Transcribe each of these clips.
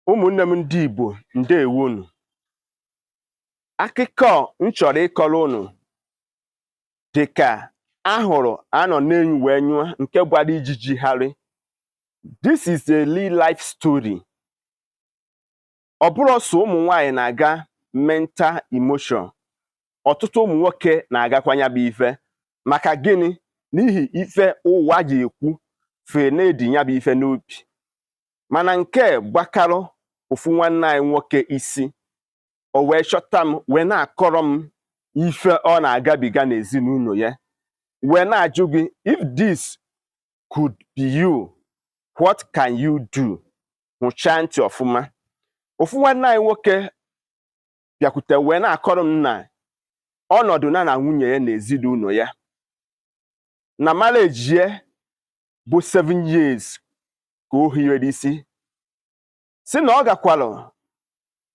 Ụmụnne m ndị Igbo, ndewonu. Akụkọ m chọrọ ịkọrọ unu dị ka ahụrụ anọ n'enyu wee nyụọ nke gbara ijiji gharị. This is a real life story. Ọ bụrụ sọ ụmụ nwanyị na-aga mental emotion, ọtụtụ ụmụ nwoke na-agakwa ya bụ ife. Maka gịnị? N'ihi ife ụwa ji ekwu fee na-edi ya bụ ife n'obi. Mana nke gbakarụ ofu nwanne anyị nwoke isi, o wee chọta m wee na-akọrọ m ife ọ na-agabiga n'ezinụlọ ya, wee na-ajụ gị, if this could be you, what can you do? Hụchaa ntị ọfụma. Ofu nwanne anyị nwoke bịakwute wee na-akọrọ m na ọnọdụ na na nwunye ya na ezinụlọ ya na marriage ya bụ 7 years ka o hiwere isi, si na ọ gakwalụ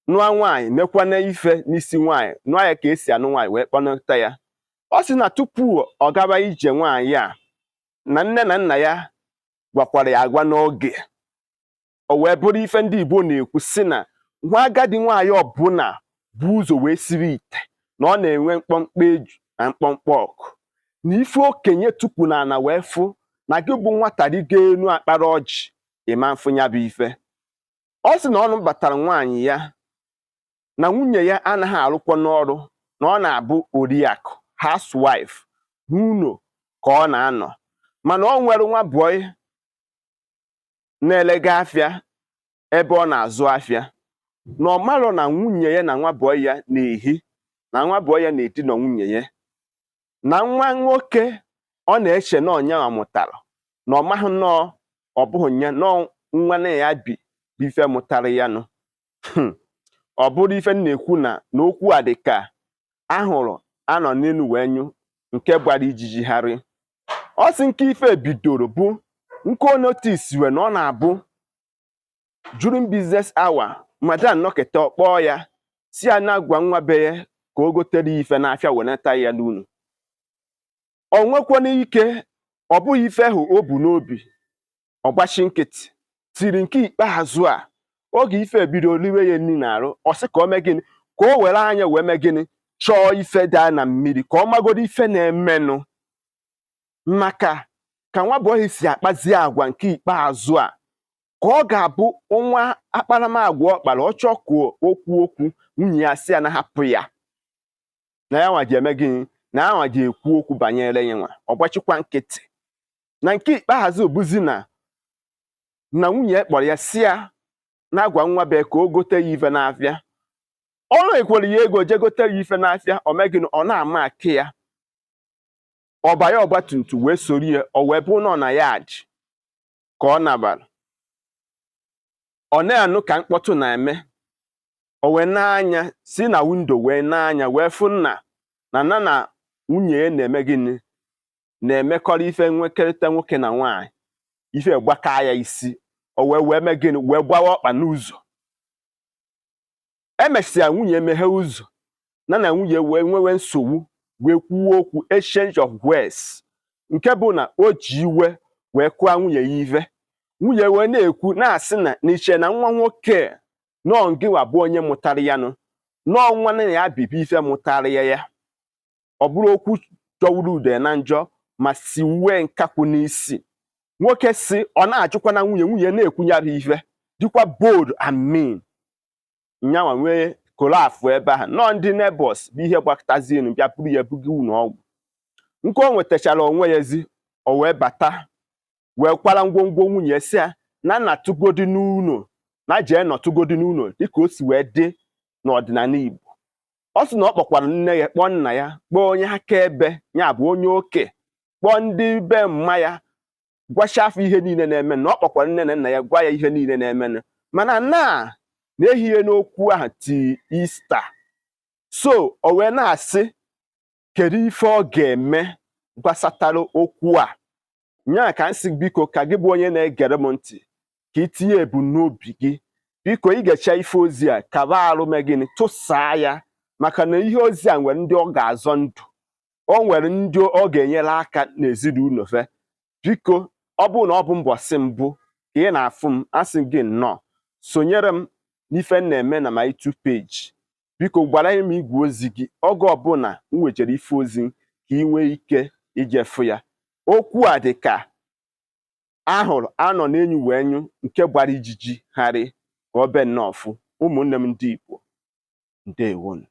nụọ nwaanyị, mekwana ife n'isi nwaanyị, nụọ ya ka esi anụ nwaanyị, wee kpọnata ya. Ọ sị na tupu ọ gaba ije nwaanyị a, na nne na nna ya gwakwara ya agwa n'oge. O wee bụrụ ife ndị Igbo na-ekwu si na nwa agadi nwaanyị ọbụla bụ ụzọ wee siri ite na ọ na-enwe mkpọmkpọ eju na mkpọmkpọ ọkụ, na ife okenye tupu na ana wee fụ na gị bụ nwata rigo enu akpara ọjị ịma mfụ ya bụ ife. Ọ sị na ọnụ batara nwaanyị ya na nwunye ya anaghị arụkwa n'ọrụ, na ọ na-abụ oriakụ, housewife n'ụlọ ka ọ na-anọ, mana ọ nwere nwa bọyị na-elega afịa ebe ọ na-azụ afịa, na ọ marọ na nwunye ya na nwa bọyị ya na-ehi, na nwa bọyị ya na-edina nwunye ya, na nwa nwoke ọ na-eche na ọnyanwa mụtara, na ọ maghị nnọọ ọ bụghị ya, nọọ nwa na ya bi bụ ife mụtara ya nụ. Ọ bụrụ ife m na-ekwu na n'okwu a dị ka ahụrụ anọ n'elu wee nyụ nke gbara ijiji gharị. Ọ sị nke ife bidoro bụ nke o notice wee na ọ na-abụ during business hour, madam nọketa ọkpọọ ya, si ya na-agwa nwa be ya ka o gotere ya ife n'afịa wenata ya n'ụlọ. O nwekwana ike, ọ bụghị ife ahụ o bu n'obi, ọ gbachi nkịtị. Tiri nke ikpeazụ a, oge ife ebido riwe ya nri na-arụ, ọ sị ka o mee gịnị? Ka o were anya wee mee gịnị? Chọọ ife daa na mmiri, ka ọ magodo ife na-emenụ, maka ka nwa bọyị si akpazi agwa nke ikpeazụ a, ka ọ ga-abụ nwa akparamagwa ọ kpara. Ọ chọọ ka okwu okwu, nwunye ya si ya na hapụ ya, na ya nwa ji eme gịnị, na ya nwa ji ekwu okwu banyere ya nwa. Ọ gbachikwa nkịtị. Na nke ikpeazụ bụzi na na nwunye ya kpọrọ ya, si ya na-agwa nwa be ka o gote ya ife n'afịa. Ọ na-ekwere ya ego jee gote ya ife n'afịa. O mee gịnị? Ọ na-ama akị ya, ọba ya ọgbatumtum wee soro ya. O wee bụ nọ na yard ka ọ nabara, ọ na-anụ ka mkpọtụ na-eme. O wee n'anya si na window wee n'anya wee fụ nna na na na nwunye ya na-eme gịnị? Na-emekọrọ ife nwekọrịta nwoke na nwaanyị. Ife gbaka ya isi, o wee mee gịnị? Wee gbawa ọkpa n'ụzọ. Emesịa nwunye emeghe ụzọ, na na nwunye wee nwewe nsogbu, wee kwuo okwu, exchange of words, nke bụ na o ji iwe wee kụọ nwunye ya ife. Nwunye wee na-ekwu na-asị na n'iche na nwa nwoke nọọ ngịwa bụ onye mụtara ya nụ, nọọ nwa na ya bibi ife mụtara ya. Ya ọ bụrụ okwu jọwuru ude na njọ ma si wee nkakwụ n'isi nwoke, si ọ na-ajụkwa na nwunye, nwunye na-ekwu ya bụ ife dịkwa bold and mean. Nyanwa nwee kolafụ ebe ahụ nọọ, ndị neighbors bụ ihe gbakọtazienu bịa buru ya buga ụlọ ọgwụ. Nke o nwetachara onwe ya ezi, o wee bata wee kwara ngwongwo nwunye, si ya na nna tụgodi n'ụlọ, na jee nọtụgodi n'ụlọ dịka o si wee dị n'ọdịnala Igbo. Ọ sị na ọ kpọkwara nne ya, kpọọ nna ya, kpọọ onye akaebe ya bụ onye oke, kpọọ ndị be mma ya, gwacha afọ ihe niile na-eme, na ọ kpọkwara nne na nna ya gwa ya ihe niile na-emenụ, mana na na-ehihie n'okwu ahụ ti Easter. So o wee na-asị, kedu ife ọ ga-eme gbasatara okwu a? Nya ka m sị, biko, ka gị bụ onye na-egere m ntị, ka ị tinye ebumnobi gị. Biko, ị ga-eche ife ozi a kaba arụ, mee gịnị? Tụsaa ya, maka na ihe ozi a nwere ndị ọ ga-azọ ndụ, o nwere ndị ọ ga-enyere aka n'ezinụlọ fe. Biko, ọ bụrụ na ọ bụ mbọsị mbụ ka ị na-afụ m, asị gị nnọọ, sonyere m. N'ife m na-eme na my YouTube page, biko gwara m igwe ozi gị oge ọbụla m wejere ife ozi ka ị nwee ike ije fụ ya. Okwu a dị ka ahụrụ anọ n'enyi wee nyụ nke gbara ijiji gharị ka ọ be nnọọ fụ. Ụmụnne m ndị Igbo, ndewonu.